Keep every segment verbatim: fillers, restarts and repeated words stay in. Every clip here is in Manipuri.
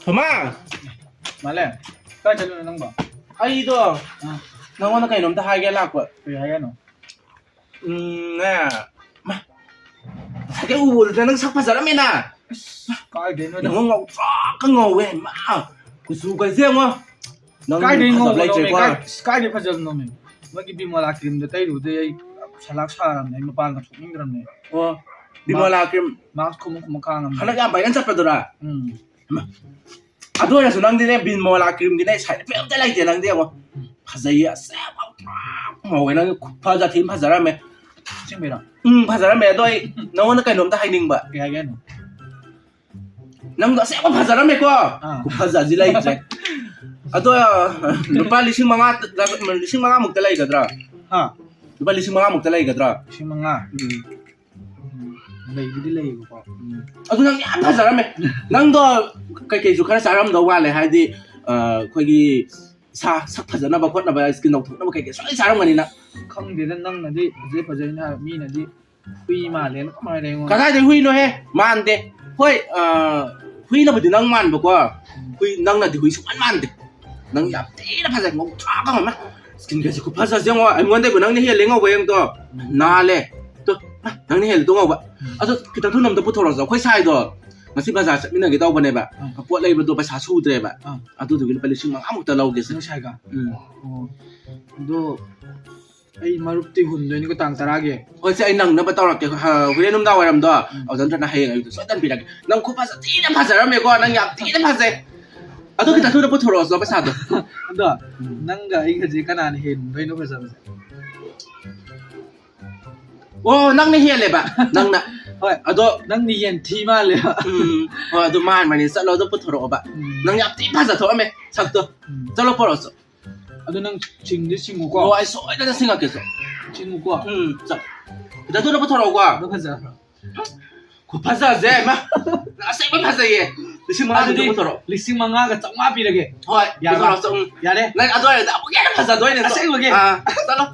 ꯊꯣꯃꯥ! ꯃꯥꯂꯦ, ꯀꯥꯏ ꯆꯠꯂꯨꯏꯅꯣ ꯅꯪꯕꯣ? ꯑꯩꯗꯣ ꯑꯥ꯫ ꯅꯪꯉꯣꯟꯗ ꯀꯩꯅꯣꯝꯇ ꯍꯥꯏꯒꯦ ꯂꯥꯛꯄ꯫ ꯀꯩ ꯍꯥꯏꯒꯦ ꯍꯥꯏꯅꯣ? ꯎꯝ, ꯅꯦ꯫ ꯃꯥ, ꯉꯁꯥꯏꯗꯩ ꯎꯕꯗꯨꯗ ꯅꯪ ꯁꯛ ꯐꯖꯔꯝꯃꯦꯅ꯫ ꯑꯁ, ꯀꯥꯏꯗꯩꯅꯣꯗ꯫ ꯌꯦꯡꯉꯣ, ꯉꯧꯇ꯭ꯔꯣꯛꯀ ꯉꯧꯋꯦ꯫ ꯃꯥ, ꯀꯨꯆꯨꯒꯁꯦ ꯌꯦꯡꯉꯣ꯫ ꯅꯪ ꯀꯥꯏꯗꯩ ꯐꯖꯕ ꯉꯧꯕꯅꯣꯃꯦ? ꯂꯩꯇ꯭ꯔꯦꯀꯣ꯫ ꯀꯥꯏ-, ꯑꯁ, ꯀꯥꯏꯗꯩ ꯐꯖꯕꯅꯣꯃꯦ? ꯃꯣꯏꯒꯤ ꯕꯤꯃꯣꯂꯥ creamꯗꯣ ꯇꯩꯔꯨꯕꯗꯩ ꯑꯩ ꯁꯂꯥꯛ ꯁꯥꯔꯕꯅꯦ꯫ ꯑꯩ ꯃꯄꯥꯟꯒ ꯊꯣꯛꯅꯤꯡꯗ꯭ꯔꯕꯅꯦ꯫ ꯑꯣ, ꯕꯤꯃꯣꯂꯥ cream꯫ Mask ꯈꯨꯝꯃ ꯈꯨꯝꯃ ꯈꯥꯡꯉꯕꯅꯦ꯫ ꯍꯟꯗꯛ ꯌꯥꯝ viral ꯆꯠꯄꯗꯨꯔꯥ? ꯎꯝ꯫ ꯍꯩꯃꯥ꯫ ꯑꯗꯨ ꯑꯣꯏꯔꯁꯨ ꯅꯪꯗꯤꯅꯦ, ꯕꯤꯃꯣꯂꯥ creamꯒꯤꯅꯦ side effect ꯑꯝꯇ ꯂꯩꯇꯦ ꯅꯪꯗꯤ ꯌꯦꯡꯉꯣ꯫ ꯐꯖꯩꯌꯦ, ꯑꯁꯦꯡꯕ ꯄꯨꯔꯥ ꯉꯧꯋꯦ ꯅꯪꯗꯤ, ꯈꯨꯐꯖ ꯊꯤ ꯑꯃ ꯐꯖꯔꯝꯃꯦ꯫ ꯑꯁꯦꯡꯕꯩꯔꯣ? ꯎꯝ, ꯐꯖꯔꯝꯃꯦ꯫ ꯑꯗꯣ ꯑꯩ ꯅꯪꯉꯣꯟꯗ ꯀꯩꯅꯣꯝꯇ ꯍꯥꯏꯅꯤꯡꯕ꯫ ꯀꯩ ꯍꯥꯏꯒꯦ ꯍꯥꯏꯅꯣ? ꯅꯪꯗꯣ ꯑꯁꯦꯡꯕ ꯐꯖꯔꯝꯃꯦꯀꯣ꯫ ꯑꯥ꯫ ꯈꯨꯐꯖꯁꯤ ꯂꯩꯇ꯭ꯔꯦ꯫ ꯑꯗꯣ ꯂꯨꯄꯥ ꯂꯤꯁꯤꯡ ꯃꯉꯥ, ꯂꯤꯁꯤꯡ ꯃꯉꯥꯃꯨꯛꯇ ꯂꯩꯒꯗ꯭ꯔꯥ? ꯍꯥ? ꯂꯨꯄꯥ ꯂꯤꯁꯤꯡ ꯃꯉꯥꯃꯨꯛꯇ ꯂꯩꯒꯗ꯭ꯔꯥ? ꯂꯤꯁꯤꯡ ꯃꯉꯥ? ꯎꯝ꯫ ꯎꯝ, ꯂꯩꯕꯨꯗꯤ ꯂꯩꯌꯦꯕꯀꯣ꯫ ꯎꯝ꯫ ꯑꯗꯨ ꯅꯪ ꯌꯥꯝ ꯐꯖꯔꯝꯃꯦ꯫ ꯅꯪꯗꯣ ꯀꯩꯀꯩꯁꯨ ꯈꯔ ꯆꯥꯔꯝꯗꯧ ꯃꯥꯜꯂꯦ, ꯍꯥꯏꯗꯤ, ꯑ, ꯑꯩꯈꯣꯏꯒꯤ ꯁꯥ, ꯁꯛ ꯐꯖꯅꯕ ꯈꯣꯠꯅꯕ, skin ꯅꯧꯊꯣꯛꯅꯕ ꯀꯩꯀꯩ ꯁꯣꯏ ꯆꯥꯔꯝꯒꯅꯤ ꯅꯪ꯫ ꯈꯪꯗꯦꯗ, ꯅꯪꯅꯗꯤ ꯐꯖꯩ ꯐꯖꯩꯅ ꯍꯥꯏ, ꯃꯤꯅꯗꯤ ꯍꯨꯏ ꯃꯥꯜꯂꯦꯅ ꯀꯃꯥꯏꯅ ꯑꯩꯉꯣꯟꯗ? ꯀꯗꯥꯏꯗꯩ ꯍꯨꯏꯅꯣꯍꯦ? ꯃꯥꯟꯗꯦ꯫ ꯍꯣꯏ, ꯑ, ꯍꯨꯏꯅꯕꯨꯗꯤ ꯅꯪ ꯃꯥꯟꯕꯀꯣ꯫ ꯍꯨꯏ, ꯅꯪꯅꯗꯤ ꯍꯨꯏ ꯁꯨꯡꯃꯥꯟ ꯃꯥꯟꯗꯦ꯫ ꯅꯪ ꯌꯥꯝ ꯊꯤꯅ ꯐꯖꯩ, ꯉꯧꯊ꯭ꯔꯥꯛꯀ ꯉꯧꯅ꯫ Skinꯒꯁꯦ ꯈꯨꯐꯖꯁꯦ ꯌꯦꯡꯉꯣ, ꯑꯩꯉꯣꯟꯗꯩꯕꯨ ꯅꯪꯅ ꯍꯦꯜꯂꯦ ꯉꯧꯕ, ꯌꯦꯡꯉꯣ ꯇꯣ꯫ ꯅꯥꯜꯂꯦ꯫ ꯇꯣ, ꯅꯪꯅ ꯍꯦꯜꯂꯦ ꯇꯣ ꯉꯧꯕ꯫ ꯎꯝ꯫ ꯑꯗꯣ ꯈꯤꯇꯪ ꯊꯨꯅ ꯑꯝꯇ ꯄꯨꯊꯣꯔꯛꯑꯣꯁꯦ, ꯑꯩꯈꯣꯏ ꯁꯥꯏꯗꯣ ꯉꯁꯤ ꯕꯖꯥꯔ ꯆꯠꯃꯤꯟꯅꯒꯦ ꯇꯧꯕꯅꯦꯕ꯫ ꯎꯝ꯫ ꯄꯣꯠ ꯂꯩꯕꯗꯣ ꯄꯩꯁꯥ ꯁꯨꯗ꯭ꯔꯦꯕ꯫ ꯎꯝ꯫ ꯑꯗꯨꯗꯨꯒꯤ ꯂꯨꯄꯥ ꯂꯤꯁꯤꯡ ꯃꯉꯥꯃꯨꯛꯇ ꯂꯧꯒꯦꯁꯦ꯫ ꯅꯣꯏ ꯁꯥꯏꯒ? ꯎꯝ꯫ ꯑꯣ꯫ ꯑꯗꯣ ꯑꯩ ꯃꯔꯨꯞꯇꯤ ꯍꯨꯟꯗꯣꯏꯅꯤꯀꯣ ꯇꯥꯡ ꯇꯔꯥꯒꯤ꯫ ꯍꯣꯏ, ꯁꯦ, ꯑꯩ ꯅꯪꯅꯕ ꯇꯧꯔꯛꯀꯦ꯫ ꯍ, ꯍꯣꯔꯦꯟ ꯅꯨꯡꯗꯥꯡ ꯋꯥꯏꯔꯝꯗꯣ, ꯎꯝ꯫ ꯑꯗꯨ ꯅꯠꯇ꯭ꯔꯅ ꯍꯌꯦꯡ ꯑꯌꯨꯛꯇ ꯁꯣꯏꯗꯅ ꯄꯤꯔꯛꯀꯦ꯫ ꯅꯪ ꯈꯨꯐꯖ ꯊꯤꯅ ꯐꯖꯔꯝꯃꯦꯀꯣ, ꯅꯪ ꯌꯥꯝ ꯊꯤꯅ ꯐꯖꯩ꯫ ꯑꯗꯨ ꯈꯤꯇꯪ ꯊꯨꯅ ꯄꯨꯊꯣꯔꯛꯑꯣꯁꯣ ꯄꯩꯁꯥꯗꯣ꯫ ꯑꯗꯣ, ꯎꯝ꯫ ꯅꯪꯒ ꯑꯩꯒꯁꯦ ꯀꯅꯥꯅ ꯍꯦꯟꯗꯣꯏꯅꯣ ꯐꯖꯕꯁꯦ? ꯑꯣ, ꯅꯪꯅ ꯍꯦꯜꯂꯦꯕ, ꯅꯪꯅ꯫ ꯍꯣꯏ꯫ ꯑꯗꯣ ꯅꯪꯗꯤ ꯌꯦꯟ ꯊꯤ ꯃꯥꯜꯂꯦꯕ꯫ ꯎꯝ, ꯍꯣꯏ, ꯑꯗꯨ ꯃꯥꯟꯕꯅꯤ, ꯆꯠꯂꯣ, ꯑꯗꯨ ꯄꯨꯊꯣꯔꯛꯑꯣꯕ꯫ ꯎꯝ꯫ ꯅꯪ ꯌꯥꯝ ꯊꯤ ꯐꯖꯊꯣꯛꯑꯝꯃꯦ ꯁꯛꯇꯣ꯫ ꯎꯝ꯫ ꯆꯠꯂꯣ, ꯄꯨꯔꯛꯑꯣꯁꯣ꯫ ꯑꯗꯨ ꯅꯪ ꯁꯤꯡꯗꯤ ꯁꯤꯡꯉꯨꯀꯣ꯫ ꯑꯣ, ꯑꯩ ꯁꯣꯏꯗꯅ ꯁꯤꯡꯉꯛꯀꯦꯁꯦ꯫ ꯁꯤꯡꯉꯨꯀꯣ꯫ ꯎꯝ, ꯆꯠ-, ꯈꯤꯇꯪ ꯊꯨꯅ ꯄꯨꯊꯣꯔꯛꯎꯀꯣ꯫ ꯑꯗꯨ ꯐꯖꯕ꯭ꯔꯣ? ꯈꯨꯐꯖꯁꯦ, ꯏꯃꯥ꯫ ꯅꯪ ꯑꯁꯦꯡꯕ ꯐꯖꯩꯌꯦ꯫ ꯂꯤꯁꯤꯡ ꯃꯉꯥ ꯑꯗꯨꯗꯤ ꯄꯨꯊꯣꯔꯛꯑꯣ꯫ ꯂꯤꯁꯤꯡ ꯃꯉꯥꯒ ꯆꯥꯝꯃꯉꯥ ꯄꯤꯔꯒꯦ꯫ ꯍꯣꯏ, ꯌꯥꯔꯕ? ꯄꯨꯊꯣꯔꯛꯑꯣ, ꯎꯝ꯫ ꯌꯥꯔꯦ? ꯅꯪ ꯑꯗꯨ ꯑꯣꯏꯔꯗꯤ ꯑꯃꯨꯛꯀ ꯍꯦꯟꯅ ꯐꯖꯗꯣꯏꯅꯦ, ꯆꯠꯂꯣ꯫ ꯑꯁꯦꯡꯕꯒꯤ? ꯑꯥ, ꯆꯠꯂꯣ꯫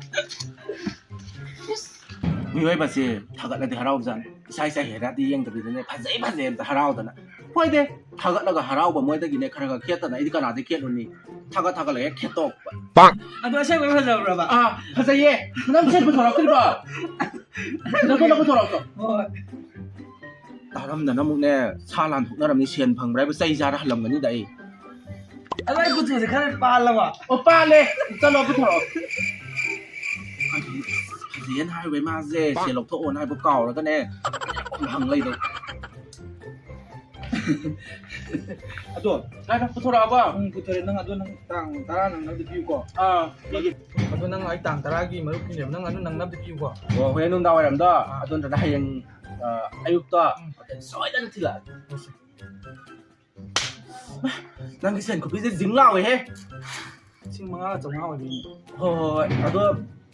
ꯃꯤꯑꯣꯏꯕꯁꯦ ꯊꯥꯒꯠꯂꯗꯤ ꯍꯔꯥꯎꯕꯖꯥꯠꯅꯤ꯫ ꯏꯁꯥ ꯏꯁꯥ ꯍꯦꯔꯥꯗꯤ ꯌꯦꯡꯗꯕꯤꯗꯅꯦ, ꯐꯖꯩ ꯐꯖꯩ ꯑꯝꯇ ꯍꯔꯥꯎꯗꯅ꯫ ꯍꯣꯏꯗꯦ, ꯊꯥꯒꯠꯂꯒ ꯍꯔꯥꯎꯕ ꯃꯣꯏꯗꯒꯤꯅꯦ ꯈꯔ ꯈꯔ ꯈꯦꯠꯇꯅ ꯑꯩꯗꯤ ꯀꯅꯥꯗꯩ ꯈꯦꯠꯂꯨꯅꯤ? ꯊꯥꯒꯠ ꯊꯥꯒꯠꯂꯒ ꯍꯦꯛ ꯈꯦꯠꯇꯣꯛꯄ꯫ ꯑꯗꯣ ꯑꯁꯦꯡꯕꯩ ꯐꯖꯕ꯭ꯔꯕ? ꯑꯥ, ꯐꯖꯩꯌꯦ꯫ ꯅꯪ ꯁꯦꯠ ꯄꯨꯊꯣꯔꯛꯇ꯭ꯔꯤꯕꯣ? ꯅꯪ ꯄꯨꯊꯣꯔꯛꯇꯣ꯫ ꯍꯣꯏ꯫ ꯇꯥꯔꯝꯗꯅ ꯑꯃꯨꯛꯅꯦ, ꯁꯥ ꯂꯥꯟ ꯊꯣꯛꯅꯔꯝꯅꯤ, ꯁꯦꯟ ꯐꯪꯕ꯭ꯔꯥ ꯍꯥꯏꯕ ꯆꯩ ꯆꯥꯔ ꯍꯜꯂꯝꯒꯅꯤꯗ ꯑꯩ꯫ ꯑꯗꯣ ꯑꯩ ꯀꯨꯆꯨꯁꯦ ꯈꯔ ꯄꯥꯜꯂꯕ? ꯑꯣ, ꯄꯥꯜꯂꯦ꯫ ꯆꯠꯂꯣ, ꯄꯨꯊꯣꯔꯛꯑꯣ꯫ ꯐꯖꯩꯌꯦꯅ ꯍꯥꯏꯔꯨꯕꯩ ꯃꯥꯁꯦ ꯁꯦꯟ ꯂꯧꯊꯣꯛꯑꯣꯅ ꯍꯥꯏꯕ ꯀꯥꯎꯔꯒꯅꯦ, ꯍꯪ ꯂꯩꯗꯣ꯫ ꯑꯗꯣ, ꯉꯥꯏꯈꯣ, ꯄꯨꯊꯣꯔꯛꯑꯕꯣ? ꯎꯝ, ꯄꯨꯊꯣꯔꯛꯑꯦ꯫ ꯅꯪ ꯑꯗꯣ ꯅꯪ ꯇꯥꯡ ꯇꯔꯥ ꯅꯪꯅꯕꯗꯤ ꯄꯤꯌꯨꯀꯣ꯫ ꯑꯥ, ꯄꯤꯒꯦ꯫ ꯑꯗꯣ ꯅꯪ ꯑꯩ ꯇꯥꯡ ꯇꯔꯥꯒꯤ ꯃꯔꯨꯞꯀꯤꯅꯦꯕ, ꯅꯪ ꯑꯗꯨ ꯅꯪꯅꯕꯗꯤ ꯄꯤꯌꯨꯀꯣ꯫ ꯑꯣ, ꯍꯣꯔꯦꯟ ꯅꯨꯡꯗꯥꯡ ꯋꯥꯏꯔꯝꯗꯣ, ꯑꯥ꯫ ꯑꯗꯨ ꯅꯠꯇ꯭ꯔꯒ ꯍꯌꯦꯡ, ꯑꯥ, ꯑꯌꯨꯛꯇꯣ, ꯎꯝ꯫ ꯑꯗ ꯁꯣꯏꯗꯅ ꯊꯤꯜꯂꯛꯑꯒꯦ꯫ ꯅꯪꯒꯤ ꯁꯦꯟ ꯈꯨꯄꯤꯁꯦ ꯖꯤꯡ ꯂꯥꯎꯋꯦꯍꯦ꯫ ꯂꯤꯁꯤꯡ ꯃꯉꯥꯒ ꯆꯥꯝꯃꯉꯥ ꯑꯣꯏꯗꯣꯏꯅꯦ꯫ ꯍꯣꯏ, ꯍꯣꯏ, ꯍꯣꯏ꯫ ꯑꯗꯣ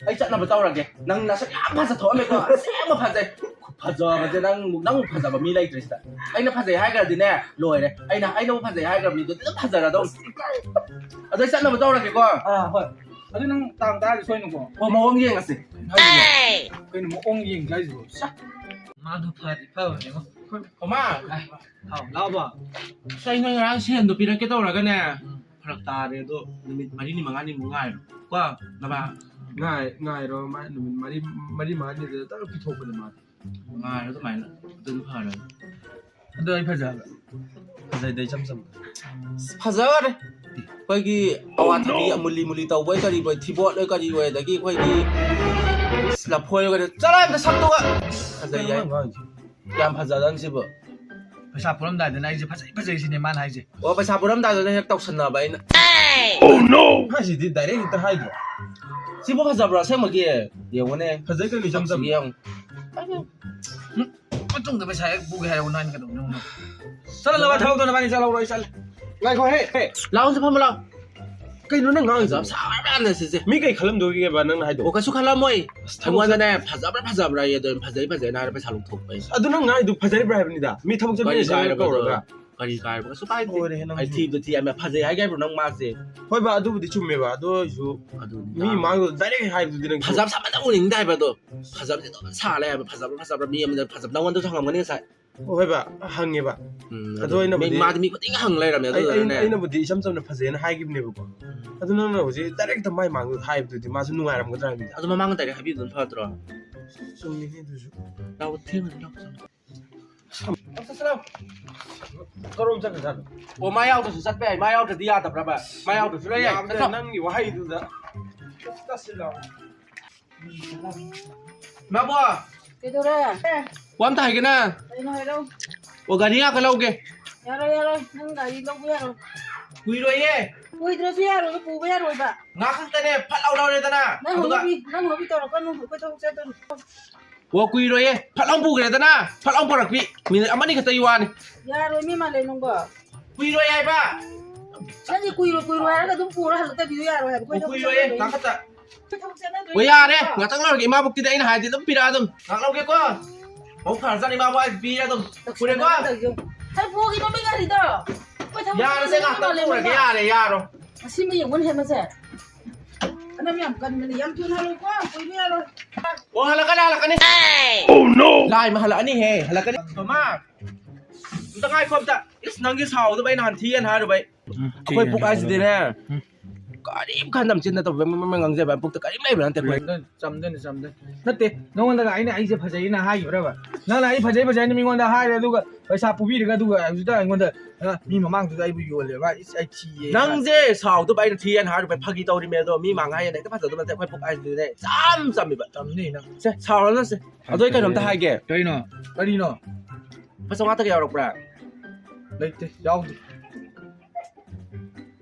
ꯑꯩ ꯆꯠꯅꯕ ꯇꯧꯔꯒꯦ꯫ ꯅꯪ ꯅꯁꯛ ꯌꯥꯝ ꯐꯖ ꯊꯣꯛꯑꯝꯃꯦꯀꯣ꯫ ꯑꯁꯦꯡꯕ ꯐꯖꯩ꯫ ꯈꯨꯐꯖꯕꯁꯦ ꯅꯪ, ꯅꯪꯃꯨꯛ ꯐꯖꯕ ꯃꯤ ꯂꯩꯇ꯭ꯔꯦ ꯁꯤꯗ꯫ ꯑꯩꯅ ꯐꯖꯩ ꯍꯥꯏꯈ꯭ꯔꯗꯤꯅꯦ, ꯂꯣꯏꯔꯦ꯫ ꯑꯩꯅ, ꯑꯩꯅꯕꯨ ꯐꯖꯩ ꯍꯥꯏꯈ꯭ꯔꯕ ꯃꯤꯗꯨꯗꯤ ꯑꯗꯨꯝ ꯐꯖꯔꯗꯧꯅꯤ꯫ ꯑꯗꯣ ꯑꯩ ꯆꯠꯅꯕ ꯇꯧꯔꯒꯦꯀꯣ꯫ ꯑꯥ, ꯍꯣꯏ꯫ ꯑꯗꯨ ꯅꯪ ꯇꯥꯡ ꯇꯔꯥꯗꯤ ꯁꯣꯏꯅꯨꯀꯣ꯫ ꯑꯣ, ꯃꯑꯣꯡ ꯌꯦꯡꯉꯁꯤ꯫ ꯀꯩꯅꯣ ꯃꯑꯣꯡ ꯌꯦꯡꯁꯦ ꯍꯥꯏꯁꯤꯕꯣ? ꯁ-, ꯃꯥꯗꯣ ꯐꯗꯤ ꯐꯕꯅꯦꯕꯣ꯫ ꯍꯣꯃꯥ! ꯑꯥ, ꯍꯥꯎ, ꯂꯥꯎꯕ꯫ ꯑꯁ, ꯑꯩ ꯅꯣꯏ ꯉꯔꯥꯡ ꯁꯦꯟꯗꯣ ꯄꯤꯔꯛꯀꯦ ꯇꯧꯔꯒꯅꯦ, ꯎꯝ꯫ ꯐꯔꯛ ꯇꯥꯔꯦ ꯑꯗꯣ, ꯅꯨꯃꯤꯠ ꯃꯔꯤꯅꯤ ꯃꯉꯥꯅꯤꯃꯨꯛ ꯉꯥꯏꯔꯣ꯫ ꯀꯣ, ꯅꯕꯥ? ꯉꯥꯏ-, ꯉꯥꯏꯔꯣ, ꯃꯥ ꯅꯨꯃꯤꯠ ꯃꯔꯤ, ꯃꯔꯤ ꯃꯉꯥꯅꯤꯗꯨꯗ ꯇꯛ ꯄꯤꯊꯣꯛꯄꯅꯦ ꯃꯥꯗꯤ꯫ ꯉꯥꯏꯔꯣ ꯑꯗꯨꯃꯥꯏꯅ, ꯑꯗꯨꯅ ꯐꯔꯅꯤ꯫ ꯑꯗꯣ ꯑꯩ ꯐꯖꯕ꯭ꯔꯥ? ꯐꯖꯩꯗ, ꯏꯆꯝ ꯆꯝꯕ꯫ ꯑꯁ, ꯐꯖꯈꯔꯦ꯫ ꯑꯩꯈꯣꯏꯒꯤ ꯑꯋꯥꯊꯕꯤ ꯑꯃꯨꯂꯤ ꯃꯨꯂꯤ ꯇꯧꯕꯣꯏ ꯀꯔꯤꯕꯣꯏ, ꯊꯤꯕꯣꯠꯂꯣꯏ ꯀꯔꯤꯕꯣꯏ, ꯑꯗꯒꯤ ꯑꯩꯈꯣꯏꯒꯤ ꯂꯐꯣꯏ ꯑꯣꯏꯔꯦ꯫ ꯆꯠꯂꯣ ꯑꯝꯇ ꯁꯛꯇꯨꯒ꯫ ꯐꯖꯩ ꯍꯥꯏ꯫ ꯀꯩꯅꯣ ꯅꯪ ꯉꯥꯡꯉꯤꯁꯦ? ꯌꯥꯝ ꯐꯖꯗꯕꯅꯤ ꯁꯤꯕꯨ꯫ ꯄꯩꯁꯥ ꯄꯨꯔꯝꯗꯥꯏꯗꯅ ꯑꯩꯁꯦ ꯐꯖꯩ ꯐꯖꯩ ꯁꯤꯅꯦ ꯃꯥꯅ ꯍꯥꯏꯁꯦ꯫ ꯑꯣ, ꯄꯩꯁꯥ ꯄꯨꯔꯝꯗꯥꯏꯗꯅ ꯍꯦꯛ ꯇꯧꯁꯟꯅꯕ ꯑꯩꯅ꯫ ꯍꯥꯏꯁꯤꯗꯤ direct ꯍꯦꯛꯇ ꯍꯥꯏꯗ꯭ꯔꯣ? ꯁꯤꯕꯨ ꯐꯖꯕ꯭ꯔꯣ ꯑꯁꯦꯡꯕꯒꯤ? ꯌꯦꯡꯉꯨꯅꯦ꯫ ꯐꯖꯩ ꯀꯩꯅꯣ, ꯏꯆꯝ ꯆꯝ꯫ ꯁꯛꯁꯤꯒ ꯌꯦꯡꯉꯨ꯫ ꯎꯝ, ꯃꯇꯨꯡꯗ ꯄꯩꯁꯥ ꯍꯦꯛ ꯄꯨꯒꯦ ꯍꯥꯏꯔꯛꯑꯣ ꯅꯪ ꯀꯩꯗꯧꯅꯤ? ꯆꯠꯂꯣ, ꯅꯕꯥꯅꯤ ꯊꯕꯛꯇꯣ ꯅꯕꯥꯅꯤ ꯆꯠꯍꯧꯔꯣ, ꯑꯩ ꯆꯠꯂꯦ꯫ ꯉꯥꯏꯈꯣ, ꯍꯦ, ꯍꯦ꯫ ꯂꯥꯛꯑꯣ, ꯁꯤ ꯐꯝꯃ ꯂꯥꯛꯑꯣ꯫ ꯀꯩꯅꯣ ꯅꯪ ꯉꯥꯡꯉꯤꯗꯣ? ꯌꯥꯝ ꯁꯥꯕ꯭ꯔꯥꯅ ꯁꯤꯁꯦ? ꯃꯤ ꯀꯩ ꯈꯜꯂꯝꯗꯣꯏꯒꯦꯕ ꯅꯪꯅ ꯍꯥꯏꯗꯣ? ꯑꯣ, ꯀꯩꯁꯨ ꯈꯜꯂꯝꯃꯣꯏ꯫ ꯑꯁ, ꯊꯕꯛ ꯑꯩꯉꯣꯟꯗꯅꯦ ꯐꯖꯕ꯭ꯔꯥ ꯐꯖꯕ꯭ꯔꯥ ꯑꯗꯣ ꯐꯖꯩ ꯐꯖꯩꯅ ꯍꯥꯏꯔ ꯄꯩꯁꯥ ꯂꯧꯊꯣꯛꯄ ꯑꯩꯁꯦ꯫ ꯑꯗꯨ ꯅꯪ ꯉꯥꯡꯉꯤꯗꯣ ꯐꯖꯔꯤꯕ꯭ꯔꯥ ꯍꯥꯏꯕꯅꯤꯗ? ꯃꯤ ꯊꯕꯛ ꯀꯔꯤ ꯆꯠꯃꯤꯟꯅꯁꯦ ꯀꯥꯏꯔꯕ ꯀꯧꯔꯒ꯫ ꯑꯗꯣ? ꯀꯔꯤ ꯀꯥꯏꯔꯕ? ꯀꯩꯁꯨ ꯀꯥꯏꯗꯦ꯫ ꯂꯣꯏꯔꯦꯍꯦ ꯅꯪꯁꯨ꯫ ꯑꯩ ꯊꯤꯕꯗꯣ ꯊꯤ ꯍꯥꯏꯕ ꯐꯖꯩ ꯍꯥꯏꯒꯦ ꯍꯥꯏꯕ꯭ꯔꯣ ꯅꯪ ꯃꯥꯁꯦ? ꯍꯣꯏꯕ, ꯑꯗꯨꯕꯨꯗꯤ ꯆꯨꯝꯃꯦꯕ꯫ ꯑꯗꯨ ꯑꯣꯏꯔꯁꯨ ꯑꯗꯨꯅꯤꯗ꯫ ꯃꯤ ꯃꯥꯡꯗ direct ꯍꯥꯏꯕꯗꯨꯗꯤ ꯅꯪꯁꯨ꯫ ꯐꯖꯕ ꯁꯥꯃꯟꯅ ꯎꯅꯤꯡꯗꯦ ꯍꯥꯏꯕ ꯑꯗꯣ꯫ ꯐꯖꯕꯁꯦ ꯑꯗꯨꯝ ꯁꯥ ꯂꯩ ꯍꯥꯏꯕ꯫ ꯐꯖꯕ, ꯐꯖꯕ ꯃꯤ ꯑꯃꯗ ꯐꯖꯕ꯫ ꯅꯪꯉꯣꯟꯗꯁꯨ ꯍꯪꯉꯝꯒꯅꯤ ꯉꯁꯥꯏ꯫ ꯍꯣꯏꯕ, ꯍꯪꯉꯦꯕ꯫ ꯎꯝ, ꯑꯗꯣ ꯑꯗꯨ ꯑꯩꯅꯕꯨꯗꯤ ꯃꯤ, ꯃꯥꯗꯤ ꯃꯤ ꯈꯨꯗꯤꯡ ꯍꯪ ꯂꯩꯔꯝꯃꯦ, ꯑꯩ-, ꯑꯗꯨꯗꯨꯅꯅꯦ꯫ ꯑꯩꯅ-, ꯑꯩꯅꯕꯨꯗꯤ ꯏꯆꯝ ꯆꯝꯅ ꯐꯖꯩꯅ ꯍꯥꯏꯈꯤꯕꯅꯦꯕꯀꯣ꯫ ꯎꯝ꯫ ꯑꯗꯨ ꯅꯪꯅ ꯍꯧꯖꯤꯛ ꯗꯥꯏꯔꯦꯛꯇ ꯃꯥꯏ ꯃꯥꯡꯗ ꯍꯥꯏꯕꯗꯨꯗꯤ ꯃꯥꯁꯨ ꯅꯨꯡꯉꯥꯏꯔꯝꯒꯗ꯭ꯔꯥ ꯍꯥꯏꯕꯅꯤꯗ꯫ ꯑꯗꯣ ꯃꯃꯥꯡꯗ ꯗꯥꯏꯔꯦꯛ ꯍꯥꯏꯕꯤꯕꯗꯨꯅ ꯐꯠꯇ꯭ꯔꯣ? ꯆꯨꯝꯃꯤꯅꯦ ꯑꯗꯨꯁꯨ꯫ ꯂꯥꯛꯑꯣ, ꯊꯦꯡꯉꯅꯤ, ꯂꯥꯛꯑꯣ, ꯆꯪꯉꯣ꯫ ꯂꯥꯛꯑꯣ, ꯆꯠꯁꯤ ꯂꯥꯛꯑꯣ꯫ ꯀꯔꯣꯝ ꯆꯠꯈ꯭ꯔꯖꯥꯠꯅꯣ? ꯑꯣ, ꯃꯥ ꯌꯥꯎꯗ꯭ꯔꯁꯨ ꯆꯠꯄ ꯌꯥꯏ꯫ ꯃꯥ ꯌꯥꯎꯗ꯭ꯔꯗꯤ ꯌꯥꯗꯕ꯭ꯔꯕ? ꯃꯥ ꯌꯥꯎꯗ꯭ꯔꯁꯨ ꯂꯣꯏ ꯌꯥꯏ꯫ ꯌꯥꯝꯗ꯭ꯔꯦ, ꯆꯠꯈ꯭ꯔꯣ꯫ ꯅꯪꯒꯤ ꯋꯥꯍꯩꯗꯨꯗ꯫ ꯆꯠꯁꯤ ꯂꯥꯛꯑꯣ꯫ ꯏꯃꯥꯕꯣ! ꯀꯩꯗꯧꯔꯦ? ꯋꯥ ꯑꯝꯇ ꯍꯥꯏꯒꯦꯅ꯫ ꯀꯩꯅꯣ ꯍꯥꯏꯔꯛꯑꯣ꯫ ꯑꯣ, ꯒꯥꯔꯤ ꯉꯥꯛꯇ ꯂꯧꯒꯦ꯫ ꯌꯥꯔꯣꯏ, ꯌꯥꯔꯣꯏ꯫ ꯅꯪ ꯒꯥꯔꯤ ꯂꯧꯕ ꯌꯥꯔꯣꯏ꯫ ꯀꯨꯏꯔꯣꯏꯌꯦ꯫ ꯀꯨꯏꯗ꯭ꯔꯁꯨ ꯌꯥꯔꯣꯏ, ꯄꯨꯕ ꯌꯥꯔꯣꯏꯕ꯫ ꯉꯥꯏꯍꯥꯛ ꯈꯛꯇꯅꯦ, ꯐꯠ ꯂꯥꯎ ꯂꯧꯔꯦꯗꯅ꯫ ꯅꯪ ꯑꯗꯨꯒ ꯍꯧꯅꯕꯤ, ꯅꯪ ꯍꯧꯅꯕꯤ ꯇꯧꯔꯛꯀꯅꯨ, ꯑꯩꯈꯣꯏ ꯊꯕꯛ ꯆꯠꯇꯣꯔꯤ꯫ ꯑꯣ, ꯀꯨꯏꯔꯣꯏꯌꯦ꯫ ꯐꯠ ꯂꯥꯎ ꯄꯨꯈ꯭ꯔꯦꯗꯅ, ꯐꯠ ꯂꯥꯎ ꯄꯨꯔꯛꯄꯤ꯫ ꯃꯤꯅꯤꯠ ꯑꯃꯅꯤ ꯈꯛꯇꯒꯤ ꯋꯥꯅꯤ꯫ ꯌꯥꯔꯣꯏ, ꯃꯤ ꯃꯥꯜꯂꯦ ꯅꯪꯕꯣ꯫ ꯀꯨꯏꯔꯣꯏ ꯍꯥꯏꯕ꯫ ꯅꯪꯗꯤ ꯀꯨꯏꯔꯣꯏ, ꯀꯨꯏꯔꯣꯏ ꯍꯥꯏꯔꯒ ꯑꯗꯨꯝ ꯄꯨꯔ ꯍꯜꯂꯛꯇꯕꯤꯗꯣ ꯌꯥꯔꯣꯏ ꯍꯥꯏꯕ꯫ ꯑꯩꯈꯣꯏ ꯑꯣ, ꯊꯕꯛ ꯀꯨꯏꯔꯣꯏꯌꯦ, ꯆꯠꯇꯣꯔꯤ꯫ ꯉꯥꯏꯍꯥꯛ ꯈꯛꯇ꯫ ꯑꯣ, ꯌꯥꯔꯦ, ꯉꯥꯛꯇꯪ ꯂꯧꯔꯒꯦ꯫ ꯏꯃꯥꯕꯣꯛꯇꯤꯗꯤ ꯑꯩꯅ ꯍꯥꯏꯔꯗꯤ ꯑꯗꯨꯝ ꯄꯤꯔꯛꯑ ꯑꯗꯨꯝ꯫ ꯉꯥꯛ ꯂꯧꯒꯦꯀꯣ꯫ ꯃꯧ ꯐꯔꯖꯥꯠꯅꯤ, ꯏꯃꯥꯕꯣꯛ ꯍꯥꯏꯁꯤ ꯄꯤꯔꯦ ꯑꯗꯨꯝ꯫ ꯄꯨꯔꯦꯀꯣ꯫ ꯍꯩ, ꯄꯨꯈꯤꯅꯣ ꯃꯤ ꯒꯥꯔꯤꯗꯣ꯫ ꯑꯩꯈꯣꯏ ꯊꯕꯛ ꯌꯥꯔꯦꯁꯦ, ꯆꯠꯇꯣꯔꯤ ꯉꯥꯛꯇꯪ ꯃꯥꯜꯂꯦ ꯄꯨꯔꯒꯦ, ꯃꯥ꯫ ꯌꯥꯔꯦ, ꯌꯥꯔꯣ꯫ ꯉꯁꯤ ꯃꯤ ꯌꯦꯡꯉꯨꯅꯦ ꯃꯁꯦ꯫ ꯑꯅꯝ ꯌꯥꯝ ꯀꯟꯕꯅꯦ, ꯌꯥꯝ ꯊꯨꯅ ꯍꯜꯂꯨꯀꯣ, ꯀꯨꯏꯕ ꯌꯥꯔꯣꯏ꯫ ꯑꯣ, ꯍꯜꯂꯛꯀꯅꯤ, ꯍꯜꯂꯛꯀꯅꯤ꯫ Oh, no! ꯂꯥꯏꯃ ꯍꯜꯂꯛꯑꯅꯤꯍꯦ, ꯍꯜꯂꯛꯀꯅꯤ꯫ ꯃꯃꯥ, ꯑꯝꯇ ꯉꯥꯏꯈꯣ ꯑꯝꯇ꯫ ꯏꯁ, ꯅꯪꯒꯤ ꯁꯥꯎꯗꯕ ꯑꯩ ꯅꯍꯥꯟ ꯊꯤ ꯍꯥꯏꯅ ꯍꯥꯏꯔꯨꯕ ꯑꯩ꯫ ꯎꯝ, ꯑꯩꯈꯣꯏ ꯄꯨꯛ ꯍꯥꯏꯁꯤꯗꯤꯅꯦ꯫ ꯎꯝ꯫ ꯀꯔꯤꯝ ꯈꯟꯗꯝ ꯆꯤꯟꯅ ꯇꯧꯕ ꯃꯃ ꯉꯥꯡꯖꯕ ꯄꯨꯛꯇ ꯀꯔꯤꯝ ꯂꯩꯕ ꯅꯠꯇꯦ ꯑꯩꯈꯣꯏ꯫ ꯆꯝꯗꯣꯏꯅꯤ, ꯆꯝꯗꯣꯏꯅꯤ, ꯆꯝꯗꯣꯏꯅꯤ꯫ ꯅꯠꯇꯦ, ꯅꯉꯣꯟꯗꯒ ꯑꯩꯅ ꯑꯩꯁꯦ ꯐꯖꯩꯅ ꯍꯥꯏꯈꯤꯕ꯭ꯔꯕ? ꯅꯪꯅ ꯑꯩ ꯐꯖꯩ ꯐꯖꯩꯅ ꯃꯤꯉꯣꯟꯗ ꯍꯥꯏꯔꯦ, ꯑꯗꯨꯒ ꯄꯩꯁꯥ ꯄꯨꯕꯤꯔꯒ, ꯑꯗꯨꯒ ꯍꯧꯖꯤꯛꯇ ꯑꯩꯉꯣꯟꯗ, ꯑ, ꯃꯤ ꯃꯃꯥꯡꯗꯨꯗ ꯑꯩꯕꯨ ꯌꯣꯜꯂꯦꯕ, ꯏꯁ, ꯑꯩ ꯊꯤꯌꯦ꯫ ꯅꯪꯁꯦ ꯁꯥꯎꯗꯕ ꯑꯩꯅ ꯊꯤ ꯍꯥꯏꯅ ꯍꯥꯏꯔꯨꯕ ꯐꯥꯒꯤ ꯇꯧꯔꯤꯃꯦ, ꯑꯗꯣ ꯃꯤ ꯃꯥꯡ ꯍꯥꯏꯅ ꯍꯦꯛꯇ ꯐꯖꯗꯕ ꯅꯠꯇꯦ, ꯑꯩꯈꯣꯏ ꯄꯨꯛ ꯍꯥꯏꯁꯤꯗꯤꯅꯦ ꯏꯆꯝ ꯆꯝꯃꯤꯕ꯫ ꯆꯝꯅꯤ ꯅꯪ꯫ ꯁꯦ, ꯁꯥꯎꯔꯅꯨꯁꯦ꯫ ꯑꯗꯣ ꯑꯩ ꯀꯩꯅꯣꯝꯇ ꯍꯥꯏꯒꯦ꯫ ꯀꯩꯅꯣ? ꯀꯔꯤꯅꯣ? ꯂꯨꯄꯥ ꯆꯥꯝꯃꯉꯥꯇꯒ ꯌꯥꯎꯔꯛꯄ꯭ꯔꯥ? ꯂꯩꯇꯦ, ꯌꯥꯎꯗꯦ꯫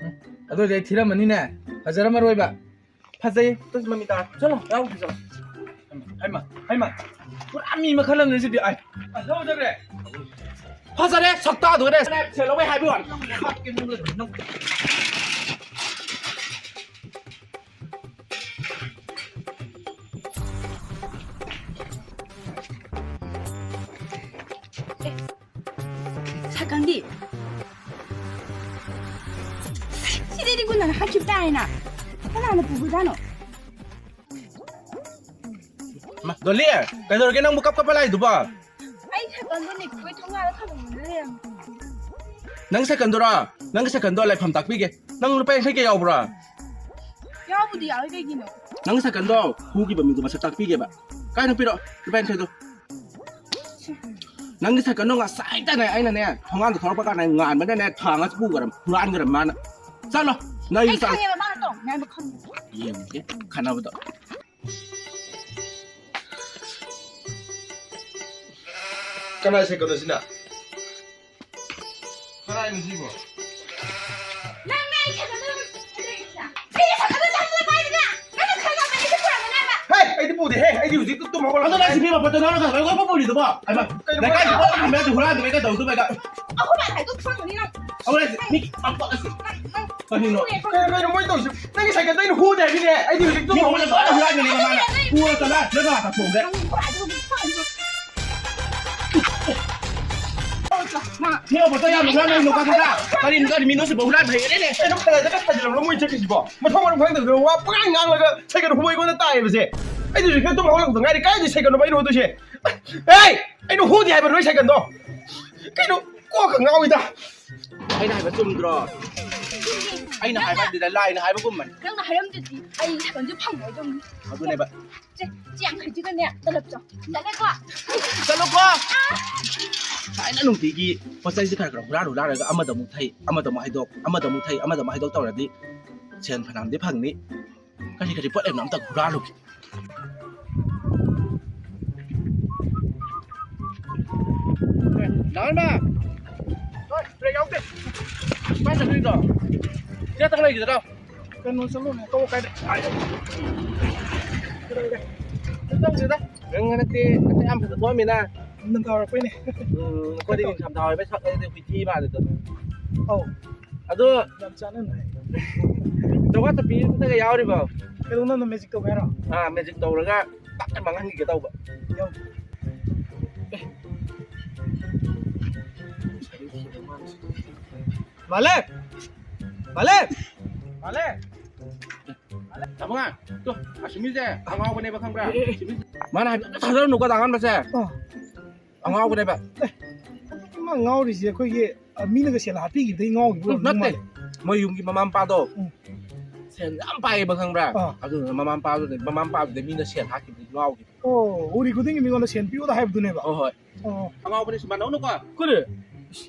ꯎꯝ, ꯑꯗꯨ ꯑꯣꯏꯔꯗꯤ ꯑꯩ ꯊꯤꯔꯝꯃꯅꯤꯅꯦ꯫ ꯐꯖꯔꯝꯃꯔꯣꯏꯕ꯫ ꯐꯖꯩ꯫ ꯇꯨ ꯃꯃꯤ ꯇꯥꯔ꯫ ꯆꯠꯂꯣ, ꯌꯥꯎꯗꯦ, ꯆꯠꯂꯣ꯫ ꯍꯩꯃ, ꯍꯩꯃ꯫ ꯄꯨꯔꯥ ꯃꯤ ꯃꯈꯜ ꯑꯃꯅꯤ ꯁꯤꯗꯤ꯫ ꯑꯥꯏ꯫ ꯑꯥ, ꯂꯧꯖꯈ꯭ꯔꯦ꯫ ꯐꯖꯔꯦ, ꯁꯛꯇꯥꯗꯨꯒꯅꯦ꯫ ꯁꯦꯜ ꯂꯧꯕꯩ ꯍꯥꯏꯕ ꯋꯥꯅꯤ꯫ ꯁꯥꯏꯀꯜꯗꯤ? ꯁꯤꯗꯩꯗꯤ ꯒꯨꯟꯗꯥꯅ ꯍꯥꯠꯈꯤꯕ ꯇꯥꯔꯦꯅ꯫ ꯀꯅꯥꯅ ꯄꯨꯕꯖꯥꯠꯅꯣ? ꯃꯥ, ꯗꯣꯂꯤ, ꯀꯩꯗꯧꯔꯒꯦ ꯅꯪꯕꯨ ꯀꯞ ꯀꯞꯄ ꯂꯥꯛꯏꯗꯨꯕꯣ? ꯑꯩ ꯁꯥꯏꯀꯜꯗꯣ ꯅꯤꯛꯄꯩ ꯊꯣꯡꯒꯥꯟꯗ ꯊꯝꯃꯝꯕꯗ ꯂꯩꯔꯝꯃꯦ꯫ ꯅꯪ ꯁꯥꯏꯀꯜꯗꯨꯔꯣ? ꯅꯪꯒꯤ ꯁꯥꯏꯀꯜꯗꯣ ꯂꯥꯏꯐꯝ ꯇꯥꯛꯄꯤꯒꯦ꯫ ꯅꯪ ꯂꯨꯄꯥ ꯌꯥꯡꯈꯩ ꯀꯌꯥ ꯌꯥꯎꯕ꯭ꯔꯥ? ꯌꯥꯎꯕꯨꯗꯤ ꯌꯥꯎꯋꯦ, ꯀꯩꯒꯤꯅꯣ? ꯅꯪꯒꯤ ꯁꯥꯏꯀꯜꯗꯣ ꯍꯨꯈꯤꯕ ꯃꯤꯗꯣ ꯃꯁꯛ ꯇꯥꯛꯄꯤꯒꯦꯕ꯫ ꯀꯥꯏꯅꯣ ꯄꯤꯔꯛꯑꯣ, ꯂꯨꯄꯥ ꯌꯥꯡꯈꯩꯗꯣ꯫ ꯅꯪꯒꯤ ꯁꯥꯏꯀꯜꯗꯣ ꯉꯁꯥꯏꯗꯅꯦ ꯑꯩꯅꯅꯦ ꯊꯣꯡꯒꯥꯟꯗ ꯊꯧꯔꯛꯄ ꯀꯥꯟꯗ ꯉꯥꯟꯕꯅꯅꯦ ꯊꯥꯡꯉ ꯄꯨꯈ꯭ꯔꯕ, ꯍꯨꯔꯥꯟꯈ꯭ꯔꯕ ꯃꯥꯅ꯫ ꯆꯠꯂꯣ, ꯅꯪ ꯑꯩ ꯆꯠꯂꯣ꯫ ꯈꯪꯉꯦꯕ ꯃꯥꯅ ꯇꯧꯔꯝꯅꯤ ꯍꯥꯏꯕ ꯈꯪꯉꯦ꯫ ꯌꯦꯡꯉꯨꯁꯦ ꯈꯟꯅꯕꯗꯣ꯫ ꯀꯅꯥꯏ ꯁꯥꯏꯀꯜꯅꯣ ꯁꯤꯅ? ꯀꯅꯥꯏꯅꯣ ꯁꯤꯕꯣ? ꯅꯪꯅ ꯑꯩ ꯁꯥꯏꯀꯜꯗꯣ ꯑꯗꯨꯝ ꯑꯩꯒꯤ ꯁꯥꯏꯀꯜꯗꯣ ꯅꯪꯅ ꯄꯥꯏꯗꯅ! ꯅꯪꯅ ꯈꯔ ꯉꯟꯅ ꯑꯩꯁꯦ ꯄꯨꯔꯝꯒꯅꯤ ꯍꯥꯏꯕ! ꯍꯦ! ꯑꯩꯗꯤ ꯄꯨꯗꯦꯍꯦ! ꯑꯩꯗꯤ ꯍꯧꯖꯤꯛ ꯇꯨꯝ ꯍꯧꯒꯠꯂꯛꯄꯗ ꯑꯗꯣ ꯅꯪ ꯁꯤ ꯐꯤ ꯃꯄꯠꯇꯣ ꯅꯪꯅ ꯀꯩꯗꯧꯕꯩ ꯄꯨꯔꯤꯗꯨꯕꯣ? ꯍꯩꯃꯥ! ꯀꯩꯅꯣ ꯂꯩꯀꯥꯏꯒꯤ ꯄꯣꯠ ꯑꯃ ꯍꯨꯔꯥꯟꯕ ꯀꯩꯗꯧꯗꯨꯕ? ꯑꯩꯈꯣꯏ ꯃꯥꯅ ꯍꯥꯏꯗꯣꯛ ꯈꯪꯒꯅꯤ ꯅꯪ! ꯑꯩꯈꯣꯏ ꯃꯤ ꯃꯄꯠ ꯑꯁꯤ ꯅꯪ, ꯅꯪ ꯀꯔꯤꯅꯣ? ꯐꯨꯔꯦ, ꯐꯨꯔꯦ꯫ ꯀꯩꯅꯣ, ꯀꯩꯅꯣ ꯃꯣꯏ ꯇꯧꯔꯤꯁꯤ? ꯅꯪꯒꯤ ꯁꯥꯏꯀꯜꯗꯣ ꯑꯩꯅ ꯍꯨꯗꯦ ꯍꯥꯏꯕꯅꯤꯅꯦ! ꯑꯩꯗꯤ ꯍꯧꯖꯤꯛ ꯇꯨꯝ ꯃꯤ ꯍꯧꯒꯠꯂꯛꯄꯗ ꯍꯨꯔꯥꯟꯕꯅꯦꯕ ꯃꯥꯅ! ꯍꯨꯔ ꯆꯠꯂ ꯅꯣꯏ ꯃꯥ ꯇꯥꯊꯣꯛꯑꯝꯗ꯭ꯔꯦ! ꯅꯪ ꯐꯨꯔꯦ, ꯑꯗꯨ ꯐꯨꯔꯦ꯫ ꯃꯥ ꯊꯦꯡꯉꯕꯗꯣ ꯌꯥꯝ ꯍꯨꯔꯥꯟꯕ ꯍꯩꯅꯧ ꯀꯥꯊꯣꯛꯑꯒ ꯀꯔꯤꯅꯣ ꯀꯔꯤ ꯃꯤꯅꯣ ꯁꯤꯕꯣ ꯍꯨꯔꯥꯟꯕ ꯍꯩꯔꯦꯅꯦ꯫ ꯀꯩꯅꯣ ꯐꯅꯗꯒ ꯊꯥꯖꯤꯜꯂꯝꯂꯣ ꯃꯣꯏ ꯆꯠꯈꯤꯁꯤꯕꯣ? ꯃꯊꯣꯡ ꯃꯔꯝ ꯈꯪꯗꯕꯗ ꯋꯥ ꯄꯉꯥꯡ ꯉꯥꯡꯂꯒ ꯁꯥꯏꯀꯜ ꯍꯨꯕꯩ ꯀꯣꯟꯗ ꯇꯥꯏꯌꯦꯕꯁꯦ꯫ ꯑꯩꯗꯤ ꯍꯧꯖꯤꯛ ꯈꯛꯇ ꯇꯨꯝ ꯍꯧꯒꯠꯂꯛꯄꯗ ꯉꯥꯏꯔꯤ꯫ ꯀꯥꯏꯗꯩ ꯁꯥꯏꯀꯜꯅꯣꯕ ꯑꯩꯅ ꯍꯨꯗꯣꯏꯁꯦ? ꯑꯦ! ꯑꯩꯅ ꯍꯨꯗꯦ ꯍꯥꯏꯕ ꯅꯣꯏ ꯁꯥꯏꯀꯜꯗꯣ? ꯀꯩꯅꯣ ꯀꯣꯛꯀ ꯉꯥꯎꯏꯗ꯫ ꯑꯩꯅ ꯍꯥꯏꯕ ꯆꯨꯝꯗ꯭ꯔꯣ? ꯑꯩꯅ ꯍꯥꯏꯕ ꯅꯠꯇꯦꯗ, ꯂꯥꯏꯅ ꯍꯥꯏꯕꯒꯨꯝꯕꯅꯤ꯫ ꯅꯪꯅ ꯍꯥꯏꯔꯝꯗ꯭ꯔꯗꯤ ꯑꯩ ꯁꯥꯏꯀꯜꯁꯦ ꯐꯪꯉꯣꯏꯗꯧꯅꯤ꯫ ꯑꯗꯨꯅꯦꯕ꯫ ꯁꯦ, ꯁꯤ ꯌꯥꯡꯈꯩꯁꯤꯒꯅꯦ ꯇꯂꯞ ꯆꯥꯎ꯫ ꯆꯠꯂꯦꯀꯣ? ꯆꯠꯂꯨꯀꯣ꯫ ꯁꯨꯃꯥꯏꯅ ꯅꯨꯡꯇꯤꯒꯤ ꯄꯣꯠ ꯆꯩꯁꯦ ꯈꯔ ꯈꯔ ꯍꯨꯔꯥꯟ ꯍꯨꯔꯥꯜꯂꯒ ꯑꯃꯗ ꯑꯃꯨꯛ ꯊꯩ, ꯑꯃꯗ ꯑꯃꯨꯛ ꯍꯩꯗꯣꯛ, ꯑꯃꯗ ꯑꯃꯨꯛ ꯊꯩ, ꯑꯃꯗ ꯑꯃꯨꯛ ꯍꯩꯗꯣꯛ ꯇꯧꯔꯗꯤ ꯁꯦꯟ ꯐꯅꯌꯥꯝꯗꯤ ꯐꯪꯅꯤ꯫ ꯀꯔꯤ ꯀꯔꯤ ꯄꯣꯠ ꯂꯩꯕꯅꯣ ꯑꯝꯇ ꯍꯨꯔꯥꯜꯂꯨꯒꯦ꯫ ꯗꯥ ꯔꯃꯥ! ꯍꯣꯏ, ꯕ꯭ꯔꯦꯛ ꯌꯥꯎꯗꯦ꯫ ꯀꯥꯏ ꯆꯠꯈ꯭ꯔꯤꯅꯣ? ꯁꯤꯗ ꯇꯪ ꯂꯩꯈꯤꯗ꯭ꯔꯣ? ꯀꯩꯅꯣ ꯆꯠꯂꯨꯅꯦ, ꯀꯧ ꯀꯥꯏꯗ? ꯀꯩꯗꯧꯔꯒꯦ? ꯀꯩꯁꯨ ꯇꯧꯗꯦꯗ꯫ ꯅꯪ ꯍꯟꯗꯛꯇꯤ ꯅꯁꯛ ꯌꯥꯝ ꯐꯖꯊꯣꯛꯑꯝꯃꯤꯅ꯫ ꯅꯤꯡꯊꯝꯊꯥ ꯑꯣꯏꯔꯛꯄꯩꯅꯦ꯫ ꯎꯝ, ꯑꯩꯈꯣꯏꯗꯤ ꯅꯤꯡꯊꯝꯊꯥ ꯑꯣꯏꯕꯩ ꯁꯛ ꯑꯩꯗꯤ ꯍꯨꯏꯊꯤ ꯃꯥꯜꯂꯦꯗꯣ꯫ ꯑꯧ꯫ ꯑꯗꯣ ꯌꯥꯝ ꯆꯥꯟꯅꯅ ꯍꯥꯏ꯫ ꯖꯒꯣꯠ ꯆꯠꯄꯤ ꯑꯝꯇꯒ ꯌꯥꯎꯔꯤꯕꯣ? ꯀꯩꯗꯧꯅꯕꯅꯣ, ꯃꯦꯖꯤꯛ ꯇꯧꯒꯦ ꯍꯥꯏꯔꯣ? ꯑꯥ, ꯃꯦꯖꯤꯛ ꯇꯧꯔꯒ ꯇꯛ ꯃꯥꯡꯍꯟꯈꯤꯒꯦ ꯇꯧꯕ꯫ ꯌꯥꯎ꯫ ꯑꯦ꯫ ꯃꯥꯂꯦ! ꯃꯥꯂꯦ! ꯃꯥꯂꯦ! ꯇꯥꯃꯣꯉꯥ, ꯇꯨ, ꯑꯁꯤꯃꯤꯁꯦ ꯑꯉꯥꯎꯕꯅꯦꯕ, ꯈꯪꯕ꯭ꯔꯥ? ꯑꯦ, ꯑꯦ, ꯑꯦ꯫ ꯑꯁꯤꯃꯤꯁꯦ꯫ ꯃꯥꯅ ꯍꯥꯏꯕꯗꯣ ꯑꯝꯇ ꯊꯥꯖꯔꯨꯅꯨꯀꯣ, ꯇꯥꯉꯥꯟꯕꯁꯦ꯫ ꯑꯣ꯫ ꯑꯉꯥꯎꯕꯅꯦꯕ꯫ ꯃꯥ ꯉꯥꯎꯔꯤꯁꯦ ꯑꯩꯈꯣꯏꯒꯤ, ꯑ, ꯃꯤꯅꯒ ꯁꯦꯜ ꯍꯥꯞꯄꯤꯈꯤꯕꯗꯩ ꯉꯥꯎꯈꯤꯕ ꯎꯝ, ꯑꯣꯏꯔꯝꯗꯧ ꯅꯠꯇꯦ꯫ ꯃꯥꯜꯂꯦ꯫ ꯃꯣꯏ ꯌꯨꯝꯒꯤ ꯃꯃꯥ ꯃꯄꯥꯗꯣ ꯎꯝ꯫ ꯁꯦꯜ ꯌꯥꯝ ꯄꯥꯏꯌꯦꯕ, ꯈꯪꯕ꯭ꯔꯥ? ꯑꯥ꯫ ꯑꯗꯨꯗꯨꯅ ꯃꯃꯥ ꯃꯄꯥꯗꯨꯗ, ꯃꯃꯥ ꯃꯄꯥꯗꯨꯗ ꯃꯤꯅ ꯁꯦꯜ ꯍꯥꯞꯈꯤꯕꯗꯩ ꯉꯥꯎꯈꯤꯕ꯫ ꯑꯣ, ꯎꯔꯤ ꯈꯨꯗꯤꯡꯒꯤ ꯃꯤꯉꯣꯟꯗ ꯁꯦꯜ ꯄꯤꯌꯣꯗ ꯍꯥꯏꯕꯗꯨꯅꯦꯕ꯫ ꯍꯣꯏ, ꯍꯣꯏ꯫ ꯑꯣ꯫ ꯑꯉꯥꯎꯕꯅꯦ, ꯁꯨꯃꯥꯏꯅ ꯅꯣꯛꯅꯨꯀꯣ꯫ ꯀꯔꯤ?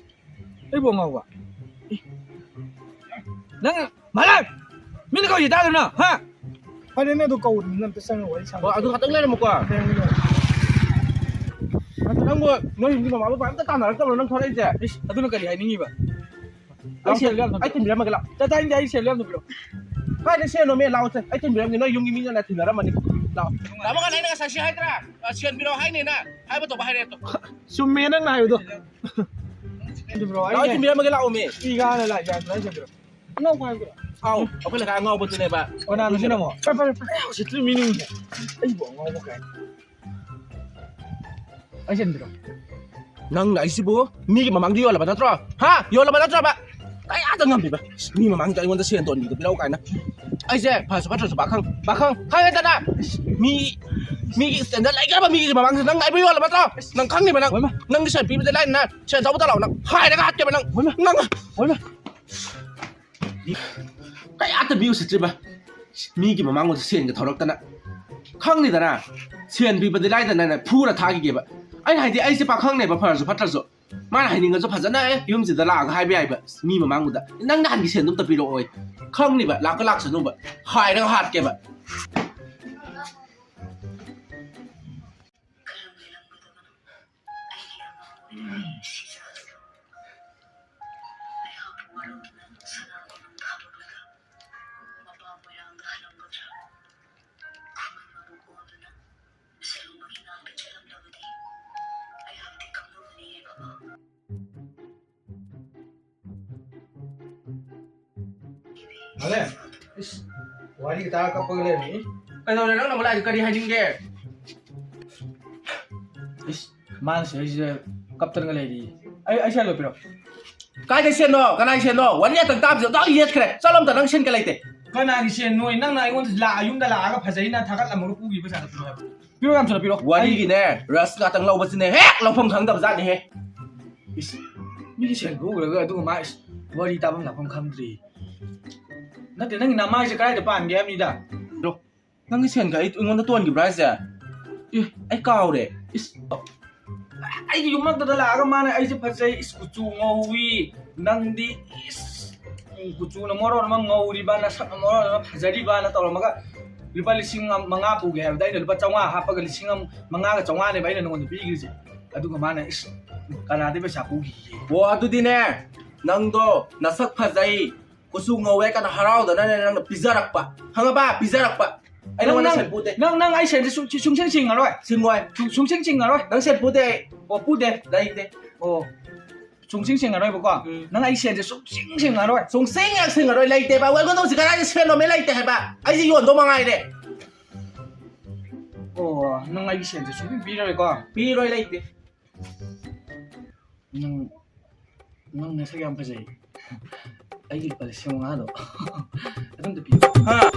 ꯑꯩꯕꯨ ꯑꯉꯥꯎꯕ? ꯑꯦ, ꯅꯪ, ꯃꯥꯂꯪ! ꯃꯤꯅ ꯀꯧꯏꯁꯦ ꯇꯥꯗ꯭ꯔꯣ ꯅꯪ? ꯍꯥ? ꯐꯔꯦꯅꯦ, ꯑꯗꯨ ꯀꯧꯔꯤꯅꯤꯅ ꯑꯝꯇ ꯆꯪꯉꯒ ꯋꯥꯔꯤ ꯁꯥꯟꯅ-, ꯍꯣꯏ, ꯑꯗꯨ ꯉꯥꯛꯇꯪ ꯂꯩꯔꯝꯃꯨꯀꯣ꯫ ꯂꯩꯔꯝꯒꯦ, ꯂꯩꯔꯝꯒꯦ꯫ ꯑꯗꯨ ꯅꯪꯕꯨ ꯅꯣꯏ ꯌꯨꯝꯒꯤ ꯃꯃꯥ ꯕꯕꯥ ꯑꯝꯇ ꯇꯥꯟꯅꯔꯛꯇꯕ꯭ꯔꯣ ꯅꯪ ꯊꯣꯔꯛꯏꯁꯦ? ꯏꯁ, ꯑꯗꯨꯅ ꯀꯔꯤ ꯍꯥꯏꯅꯤꯡꯉꯤꯕ? ꯑꯩ ꯁꯦꯜ ꯌꯥꯝ ꯑꯩ ꯊꯝꯕꯤꯔꯣ꯫ ꯊꯤꯟꯕꯤꯔꯝꯃꯒꯦ, ꯂꯥꯛꯑꯣ꯫ ꯇꯥ-, ꯇꯥꯅꯤꯡꯗꯦ, ꯑꯩ ꯁꯦꯜ ꯌꯥꯝ ꯊꯝꯕꯤꯔꯣ꯫ ꯀꯥꯏꯗ ꯁꯦꯜꯅꯣꯃꯦ? ꯂꯥꯛꯑꯣꯁꯦ, ꯑꯩ ꯊꯤꯟꯕꯤꯔꯝꯒꯦ꯫ ꯅꯣꯏ ꯌꯨꯝꯒꯤ ꯃꯤꯅ ꯊꯤꯟꯅꯔꯝꯃꯅꯤ꯫ ꯂꯥꯛꯑꯣ꯫ ꯇꯥꯃꯣ, ꯑꯩꯅ ꯉꯁꯥꯏ ꯁꯤ ꯍꯥꯏꯗ꯭ꯔꯥ? ꯑ, ꯁꯦꯜ ꯄꯤꯔꯛꯑꯣ ꯍꯥꯏꯅꯦꯅ꯫ ꯍꯥꯏꯕ ꯇꯧꯕ ꯍꯥꯏꯔꯦ ꯑꯗꯣ꯫ ꯆꯨꯝꯃꯦ ꯅꯪꯅ ꯍꯥꯏꯕꯗꯣ꯫ ꯕ꯭ꯔꯣ, ꯂꯥꯛꯑꯣ, ꯑꯩꯅꯦ ꯊꯤꯟꯕꯤꯔꯝꯃꯒꯦ, ꯂꯥꯛꯑꯣꯃꯦ꯫ ꯄꯤꯒꯥꯅ ꯂꯥꯛꯑꯦ, ꯌꯥꯗ꯭ꯔꯥ? ꯑꯩ ꯆꯠꯄꯤꯔꯣ꯫ ꯑꯉꯥꯎꯕ ꯍꯥꯏꯕ꯭ꯔꯣ? ꯑꯥꯎ, ꯑꯩꯈꯣꯏ ꯂꯩꯀꯥꯏ ꯑꯉꯥꯎꯕꯗꯨꯅꯦꯕ꯫ ꯀꯅꯥꯅꯣ ꯁꯤꯅ ꯑꯃꯨꯛ? ꯐꯔꯦ, ꯐꯔꯦ, ꯐꯔꯦ꯫ ꯎꯁꯤꯠꯇ꯭ꯔꯤ ꯃꯤꯅꯤꯡꯁꯦ꯫ ꯑꯩꯕꯨ ꯑꯉꯥꯎꯕ ꯀꯥꯏꯅ꯫ ꯑꯩ ꯆꯠꯄꯤꯔꯣ꯫ ꯅꯪꯅ ꯑꯩꯁꯤꯕꯨ ꯃꯤꯒꯤ ꯃꯃꯥꯡꯗ ꯌꯣꯜꯂꯕ ꯅꯠꯇ꯭ꯔꯣ? ꯍꯥ? ꯌꯣꯜꯂꯕ ꯅꯠꯇ꯭ꯔꯕ? ꯀꯌꯥꯗ ꯉꯝꯃꯤꯕ? ꯃꯤ ꯃꯃꯥꯡꯗ ꯑꯩꯉꯣꯟꯗ ꯁꯦꯟ ꯇꯣꯟꯕꯤꯗꯣ ꯄꯤꯔꯛꯎ ꯀꯥꯏꯅ꯫ ꯑꯩꯁꯦ ꯐꯔꯁꯨ ꯐꯠꯇ꯭ꯔꯁꯨ ꯄꯥꯈꯪ, ꯄꯥꯈꯪ, ꯈꯪꯉꯦꯗꯅ? ꯃꯤ, ꯃꯤꯒꯤ ꯁ꯭ꯇꯦꯟꯗꯔ ꯂꯩꯈ꯭ꯔꯕ ꯃꯤꯒꯤ ꯃꯃꯥꯡꯗ ꯅꯪ ꯑꯩꯕꯨ ꯌꯣꯜꯂꯕ ꯅꯠꯇ꯭ꯔꯣ? ꯅꯪ ꯈꯪꯅꯤꯕ ꯅꯪ꯫ ꯍꯣꯏꯃ꯫ ꯅꯪꯒꯤ ꯁꯦꯟ ꯄꯤꯕꯗ ꯂꯥꯏꯔꯅ ꯁꯦꯟ ꯊꯧꯕ ꯇꯥ ꯂꯥꯎ ꯅꯪ꯫ ꯍꯥꯏꯔꯒ ꯍꯥꯠꯀꯦꯕ ꯅꯪ꯫ ꯍꯣꯏꯃ꯫ ꯅꯪ꯫ ꯍꯣꯏꯃ꯫ ꯀꯌꯥꯇ ꯃꯤ ꯎꯁꯤꯠꯇ꯭ꯔꯤꯕ? ꯃꯤꯒꯤ ꯃꯃꯥꯡꯗ ꯁꯦꯟꯒ ꯊꯧꯔꯛꯇꯅ꯫ ꯈꯪꯅꯤꯗꯅ, ꯁꯦꯟ ꯄꯤꯕꯗꯤ ꯂꯥꯏꯗꯅ ꯐꯨꯔ ꯊꯥꯈꯤꯒꯦꯕ꯫ ꯑꯩꯅ ꯍꯥꯏꯗꯤ ꯑꯩꯁꯦ ꯄꯥꯈꯪꯅꯦꯕ, ꯐꯔꯁꯨ ꯐꯠꯇ꯭ꯔꯁꯨ꯫ ꯃꯥꯅ ꯍꯥꯏꯅꯤꯡꯉꯁꯨ ꯐꯖꯅ, "ꯑꯦ, ꯌꯨꯝꯁꯤꯗ ꯂꯥꯛꯑꯒ ꯍꯥꯏꯕ ꯌꯥꯏꯕ, ꯃꯤ ꯃꯃꯥꯡꯗꯨꯗ, 'ꯅꯪ ꯅꯍꯥꯟꯒꯤ ꯁꯦꯟꯗꯣ ꯑꯝꯇ ꯄꯤꯔꯛꯑꯣ'" ꯈꯪꯅꯤꯕ, ꯂꯥꯛꯀ ꯂꯥꯛꯁꯅꯨꯕ, ꯍꯥꯏꯔꯒ ꯍꯥꯠꯀꯦꯕ꯫ ꯃꯥꯂꯦ, ꯏꯁ, ꯋꯥꯔꯤ ꯇꯥꯔ ꯀꯞꯄꯒ ꯂꯩꯔꯝꯃꯤ꯫ ꯀꯩꯗꯧꯔꯦ? ꯅꯪꯅ ꯑꯃꯨꯛ ꯂꯥꯛꯏꯗꯣ ꯀꯔꯤ ꯍꯥꯏꯅꯤꯡꯒꯦ? ꯏꯁ, ꯃꯥꯅ ꯁꯤꯗꯩꯁꯤꯗ ꯀꯞꯇꯅꯒ ꯂꯩꯔꯤ꯫ ꯑꯩ, ꯑꯩ ꯁꯦꯜ ꯂꯣꯏ ꯄꯤꯔꯣ꯫ ꯀꯥꯏꯗꯩ ꯁꯦꯜꯅꯣ? ꯀꯅꯥꯏ ꯁꯦꯜꯅꯣ? ꯋꯥꯔꯤ ꯉꯥꯛꯇꯪ ꯇꯥꯕꯁꯦ ꯑꯗꯨꯝ ꯌꯦꯠꯈ꯭ꯔꯦ꯫ ꯆꯠꯂꯣ ꯑꯝꯇ, ꯅꯪ ꯁꯦꯟꯒ ꯂꯩꯇꯦ꯫ ꯀꯅꯥꯒꯤ ꯁꯦꯟ ꯅꯣꯏ? ꯅꯪꯅ ꯑꯩꯉꯣꯟꯗ ꯂꯥꯛꯑ, ꯌꯨꯝꯗ ꯂꯥꯛꯑꯒ ꯐꯖꯩꯅ ꯊꯥꯒꯠꯂꯝꯃꯒ ꯄꯨꯈꯤꯕ ꯄꯩꯁꯥꯗꯣ ꯄꯤꯔꯛꯑꯣ ꯍꯥꯏꯕ꯫ ꯄꯤꯔꯛꯑꯣ ꯌꯥꯝ ꯊꯨꯅ ꯄꯤꯔꯛꯑꯣ꯫ ꯋꯥꯔꯤꯒꯤꯅꯦ, ꯔꯁ ꯉꯥꯛꯇꯪ ꯂꯧꯕꯁꯤꯅꯦ ꯍꯦꯛ ꯂꯧꯐꯝ ꯈꯪꯗꯕ ꯖꯥꯠꯅꯤꯍꯦ꯫ ꯏꯁ, ꯃꯤꯒꯤ ꯁꯦꯟ ꯄꯨꯈ꯭ꯔꯒ ꯑꯗꯨꯒ ꯃꯥ, ꯏꯁ, ꯋꯥꯔꯤ ꯇꯥꯐꯝ ꯂꯥꯛꯐꯝ ꯈꯪꯗ꯭ꯔꯤ꯫ ꯅꯠꯇꯦ, ꯅꯪꯒꯤ ꯅꯃꯥꯏꯁꯦ ꯀꯗꯥꯏꯗ ꯄꯥꯟꯒꯦ ꯍꯥꯏꯕꯅꯤꯗ꯫ ꯅꯪꯒꯤ ꯁꯦꯟꯒ ꯑꯩ, ꯑꯩꯉꯣꯟꯗ ꯇꯣꯟꯈꯤꯕ꯭ꯔꯥ ꯍꯥꯏꯁꯦ? ꯑꯦ, ꯑꯩ ꯀꯥꯎꯔꯦ꯫ ꯏꯁ, ꯑꯩꯒꯤ ꯌꯨꯝꯂꯛꯇꯗ ꯂꯥꯛꯑꯒ ꯃꯥꯅ ꯑꯩꯁꯦ ꯐꯖꯩ, ꯏꯁ, ꯀꯨꯆꯨ ꯉꯧꯏ, ꯅꯪꯗꯤ, ꯏꯁ, ꯀꯨꯆꯨꯅ ꯃꯔꯣꯟ ꯑꯃ ꯉꯧꯔꯤꯕ, ꯅꯁꯛꯅ ꯃꯔꯣꯟ ꯑꯃ ꯐꯖꯔꯤꯕꯅ ꯇꯧꯔꯝꯃꯒ, ꯂꯨꯄꯥ ꯂꯤꯁꯤꯡ ꯃꯉꯥ ꯄꯨꯒꯦ ꯍꯥꯏꯕꯗ ꯑꯩꯅ ꯂꯨꯄꯥ ꯆꯥꯝꯃꯉꯥ ꯍꯥꯞꯄꯒ ꯂꯤꯁꯤꯡ ꯃꯉꯥꯒ ꯆꯥꯝꯃꯉꯥꯅꯦꯕ ꯑꯩꯅ ꯅꯉꯣꯟꯗ ꯄꯤꯈ꯭ꯔꯤꯁꯦ꯫ ꯑꯗꯨꯒ ꯃꯥꯅ, ꯏꯁ, ꯀꯅꯥꯗꯩ ꯄꯩꯁꯥ ꯄꯨꯈꯤꯒꯦ? ꯑꯣ, ꯑꯗꯨꯗꯤꯅꯦ, ꯅꯪꯗꯣ ꯅꯁꯛ ꯐꯖꯩ, ꯀꯨꯆꯨ ꯉꯧꯋꯦ ꯀꯅ ꯍꯔꯥꯎꯗꯅꯅꯦ ꯅꯪꯅ ꯄꯤꯖꯔꯛꯄ꯫ ꯈꯪꯉꯕ? ꯄꯤꯖꯔꯛꯄ꯫ ꯑꯩ ꯅꯪ, ꯅꯉꯣꯟꯗ ꯅꯪ, ꯁꯦꯜ ꯄꯨꯗꯦ꯫ ꯅꯪ, ꯅꯪ ꯑꯩ ꯁꯦꯜꯁꯦ ꯁꯨꯡ-, ꯁꯨꯡꯁꯤꯡ ꯁꯤꯡꯉꯔꯣꯏ꯫ ꯁꯤꯡꯉꯣꯏ꯫ ꯁꯨꯡ-, ꯁꯨꯡꯁꯤꯡ ꯁꯤꯡꯉꯔꯣꯏ꯫ ꯅꯪ ꯁꯦꯜ ꯄꯨꯗꯦ ꯑꯩ꯫ ꯑꯣ, ꯄꯨꯗꯦ꯫ ꯂꯩꯇꯦ꯫ ꯑꯣ, ꯁꯨꯡꯁꯤꯡ ꯁꯤꯡꯉꯔꯣꯏꯕꯀꯣ꯫ ꯎꯝ꯫ ꯅꯪ ꯑꯩ ꯁꯦꯜꯁꯦ ꯁꯨꯡꯁꯤꯡ ꯁꯤꯡꯉꯔꯣꯏ꯫ ꯁꯨꯡꯁꯤꯡ ꯍꯦꯛ ꯁꯤꯡꯉꯔꯣꯏ꯫ ꯂꯩꯇꯦꯕ꯫ ꯑꯩꯉꯣꯟꯗ ꯍꯧꯖꯤꯛ ꯀꯗꯥꯏꯗ ꯁꯦꯜꯅꯣꯃꯦ ꯂꯩꯇꯦ ꯍꯥꯏꯕ꯫ ꯑꯩꯁꯦ ꯌꯣꯟꯗꯧ ꯃꯉꯥꯏꯔꯦ꯫ ꯑꯣ, ꯅꯪ ꯑꯩꯒꯤ ꯁꯦꯜꯁꯦ ꯁꯨꯡꯄꯤ ꯄꯤꯔꯔꯣꯏꯀꯣ꯫ ꯄꯤꯔꯣꯏ, ꯂꯩꯇꯦ꯫ ꯅꯪ, ꯅꯪ ꯅꯁꯛ ꯌꯥꯝ ꯐꯖꯩ꯫ ꯑꯩꯒꯤ ꯂꯨꯄꯥ ꯂꯤꯁꯤꯡ ꯃꯉꯥꯗꯣ ꯑꯗꯨꯝꯇ ꯄꯤꯌꯨ꯫ ꯍꯥ?